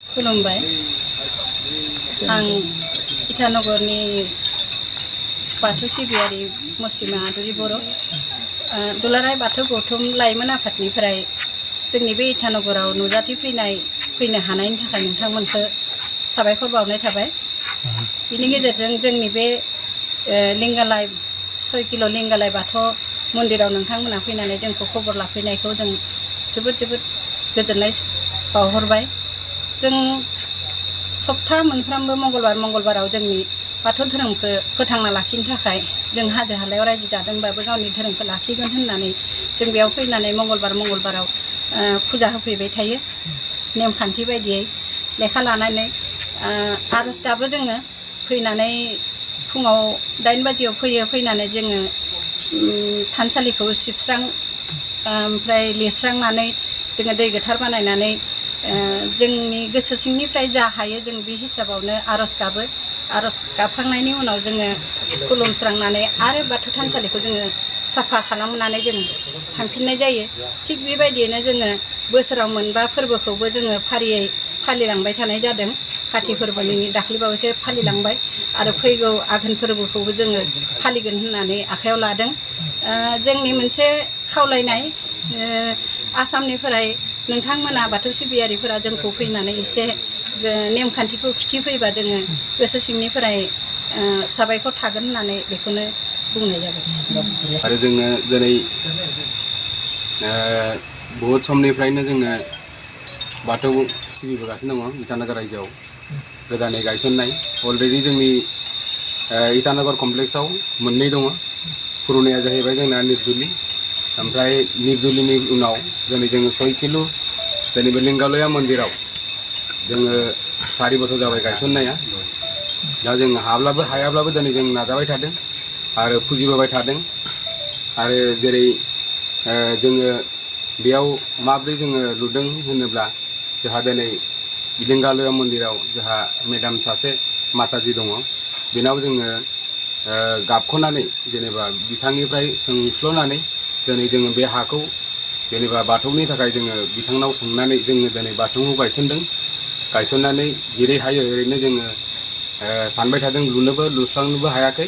खुलुमबाय आं इटानगरनि बाथौ सिबियारि मुस्लिमा आदुरि बर' दुलाराय बाथौ गौथुम लाइमोन आफादनिफ्राय जोंनि बे इटानगराव नुजाथि फैनो हानायनि थाखाय नोंथांमोनखौ साबायखर बावनाय थाबाय। बिनि गेजेरजों जोंनि बे लिंगालाय 6 किल' लिंगालाय बाथौ मन्दिराव नोंथांमोना फैनानै जोंखौ खबर लाफैनायखौ जों जोबोद गोजोननाय बावहरबाय। जों सप्ता मोनफ्रोमबो मंगलबाराव जोंनि बाथौ धोरोमखौ फोथांना लाखिनो थाखाय जों हाजो हालायाव रायजो जादोंबाबो गावनि धोरोमखौ लाखिगोन होननानै जों बेयाव फैनानै मंगलबाराव फुजा होफैबाय थायो। नेमखान्थि बायदियै लेखा लानानै आर'ज गाबो जोङो फैनानै फुङाव 8 बाजियाव फैनानै जोङो थानसालिखौ सिबस्रां ओमफ्राय लिरस्रांनानै जोङो दै गोथार बानायनानै जोंनि गोसो सिंनिफ्राय जा हायो जों बे हिसाबावनो आर'ज गाबो। आर'ज गाबखांनायनि उनाव जोङो खुलुमस्रांनानै आरो बाथौ थानसालिखौ जोङो साफा खालामनानै जों थांफिननाय जायो। थिग बेबायदियैनो जोङो बोसोराव मोनबा फोरबोखौबो जोङो फारियै फालिलांबाय थानाय जादों। काति फोरबोनि दाख्लैबावैसो फालिलांबाय आरो फैगौ आघोन फोरबोखौबो जोङो फालिगोन होननानै आखायाव लादों। जोंनि मोनसे खावलायनाय आसामनिफ्राय नोंथांमोना बाथौ सिबियारिफोरा जोंखौ फैनानै एसे नेमखान्थिखौ खिथिफैबा जोङो गोसो सिंनिफ्राय साबायखर थागोन होननानै बेखौनो बुंनाय जाबाय। आरो जोङो दिनै बहुद समनिफ्रायनो जोङो बाथौ सिबिबोगासिनो दङ इटानगर रायजोआव गोदानै गायसननाय। अलरेडि जोंनि इटानगर कमप्लेक्सआव मोननै दङ। पुरुनाया जाहैबाय जोंना निरजुलि, ओमफ्राय निरजुलिनि उनाव दिनै जोङो 6 किल' दिनै बे लिंगालया मन्दिराव जोङो 4 बोसोर जाबाय गायसननाया। दा जों हायाब्लाबो दिनै जों नाजाबाय थादों आरो फुजिबोबाय थादों। आरो जेरै जोङो बेयाव माब्रै जोङो लुदों होनोब्ला जोंहा दिनै लिंगालया मन्दिराव जोंहा मेदाम सासे माताजि दङ। बेनाव जोङो गाबख'नानै जेनेबा बिथांनिफ्राय सोंस्ल'नानै दिनै जोङो बे हाखौ जेनेबा बाथौनि थाखाय जोङो बिथांनाव सोंनानै जोङो दिनै बाथौखौ गायसनदों। गायसननानै जेरै हायो ओरैनो जोङो सानबाय थादों लुस्लांनोबो हायाखै,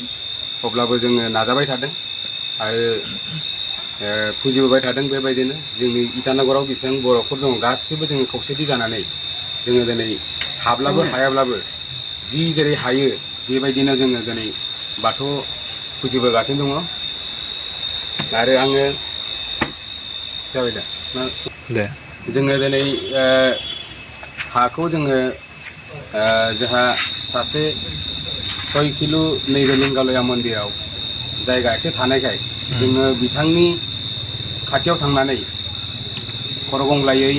अब्लाबो जोङो नाजाबाय थादों आरो फुजिबोबाय थादों। बेबायदिनो जोंनि इटानगराव बेसेबां बर'फोर दङ गासिबो जोङो खौसेथि जानानै जोङो दिनै हाब्लाबो हायाब्लाबो जि जेरै हायो बेबायदिनो जोङो दिनै बाथौ फुजिबोगासिनो दङ। आरो आङो जाबाय दा जोङो दिनै हाखौ जोङो जोंहा सासे 6 किल' नैबे लिंगालया मन्दिराव जायगा एसे थानायखाय जोङो बिथांनि खाथियाव थांनानै खर' गंग्लायै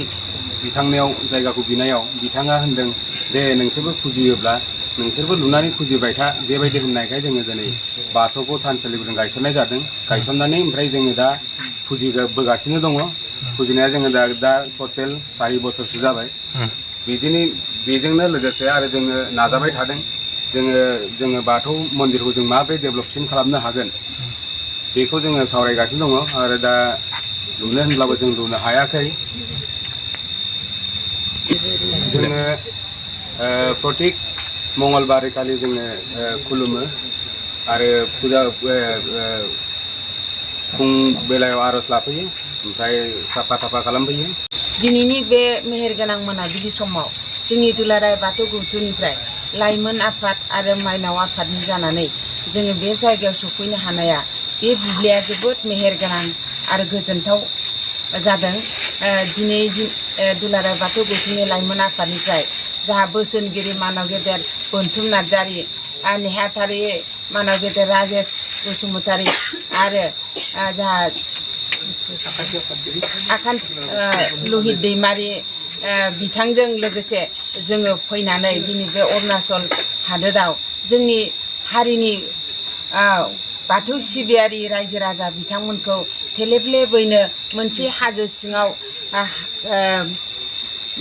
बिथांनियाव जायगाखौ बिनायाव बिथाङा होनदों दे नोंसोरबो फुजियोब्ला नोंसोरबो लुनानै फुजिबाय था, बेबायदि होननायखाय जोङो दिनै बाथौखौ थानसालिखौ जों गायसननाय जादों। गायसननानै ओमफ्राय जोङो दा फुजिबोगासिनो दङ। फुजिनाया जोङो दा टटेल 4 बोसोरसो जाबाय। बेजोंनो लोगोसे आरो जोङो नाजाबाय थादों जोङो बाथौ मन्दिरखौ जों माबोरै डेभेलपसिन खालामनो हागोन बेखौ जोङो सावरायगासिनो दङ। आरो दा लुनो होनब्लाबो जों लुनो हायाखै। जोङो प्रतेक मंगलबारखालि जोङो खुलुमो आरो फुं बेलायाव आर'ज लाफैयो, ओमफ्राय साफा थाफा खालामफैयो। दिनैनि बे मेहेरगोनां मोनाबिलि समाव जोंनि दुलाराय बाथौ गौथुमनिफ्राय लाइमोन आफाद आरो माइनाव आफादनि जानानै जोङो बे जायगायाव सफैनो हानाया बे बुब्लिया जोबोद मेहेरगोनां आरो गोजोनथाव जादों। दिनै दुलाराय बाथौ गौथुमनि लाइमोन आफादनिफ्राय जोंहा बोसोनगिरि मानाव गेदेर बोनथुम नार्जारि, नेहाथारि मानाव गेदेर राजेश बसुमतारी आरो जोंहा लहित दैमारि बिथांजों लोगोसे जोङो फैनानै दिनै बे अरुणाचल हादोराव जोंनि हारिनि बाथौ सिबियारि रायजो राजा बिथांमोनखौ थेलेबलेबैनो मोनसे हाजो सिङाव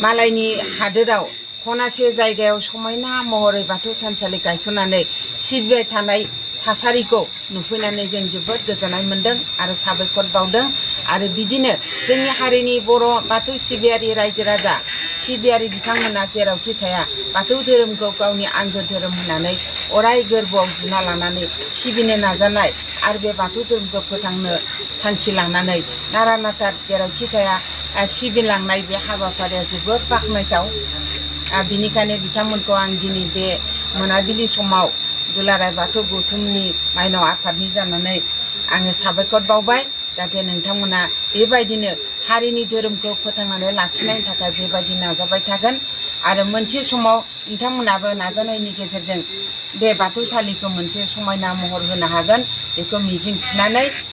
मालायनि हादोराव खनासे जायगायाव समायना महरै बाथौ थानसालि गायसननानै सिबिबाय थानाय थासारिखौ नुफैनानै जों जोबोद गोजोननाय मोन्दों आरो साबायखर बावदों। आरो बिदिनो जोंनि हारिनि बर' बाथौ सिबियारि रायजो राजा सिबियारि बिथांमोना जेरावखि थाया बाथौ धोरोमखौ गावनि आंगो धोरोम होननानै अराय गोरबोआव जुना लानानै सिबिनो नाजानाय आरो बे बाथौ धोरोमखौ फोथांनो थांखि लानानै नारा नाथा जेरावखि थाया सिबिलांनाय बे हाबाफारिया जोबोद बाख्नायथाव। बिनिखायनो बिथांमोनखौ आं दिनै बे मोनाबिलि समाव दुलाराय बाथौ गौथुमनि माइनाव आफादनि जानानै आङो साबायखर बावबाय। जाहाथे नोंथांमोना बेबायदिनो हारिनि धोरोमखौ फोथांनानै लाखिनायनि थाखाय बेबायदि नाजाबाय थागोन आरो मोनसे समाव नोंथांमोनाबो नाजानायनि गेजेरजों बे बाथौसालिखौ मोनसे समायना महर होनो हागोन बेखौ मिजिं थिनानै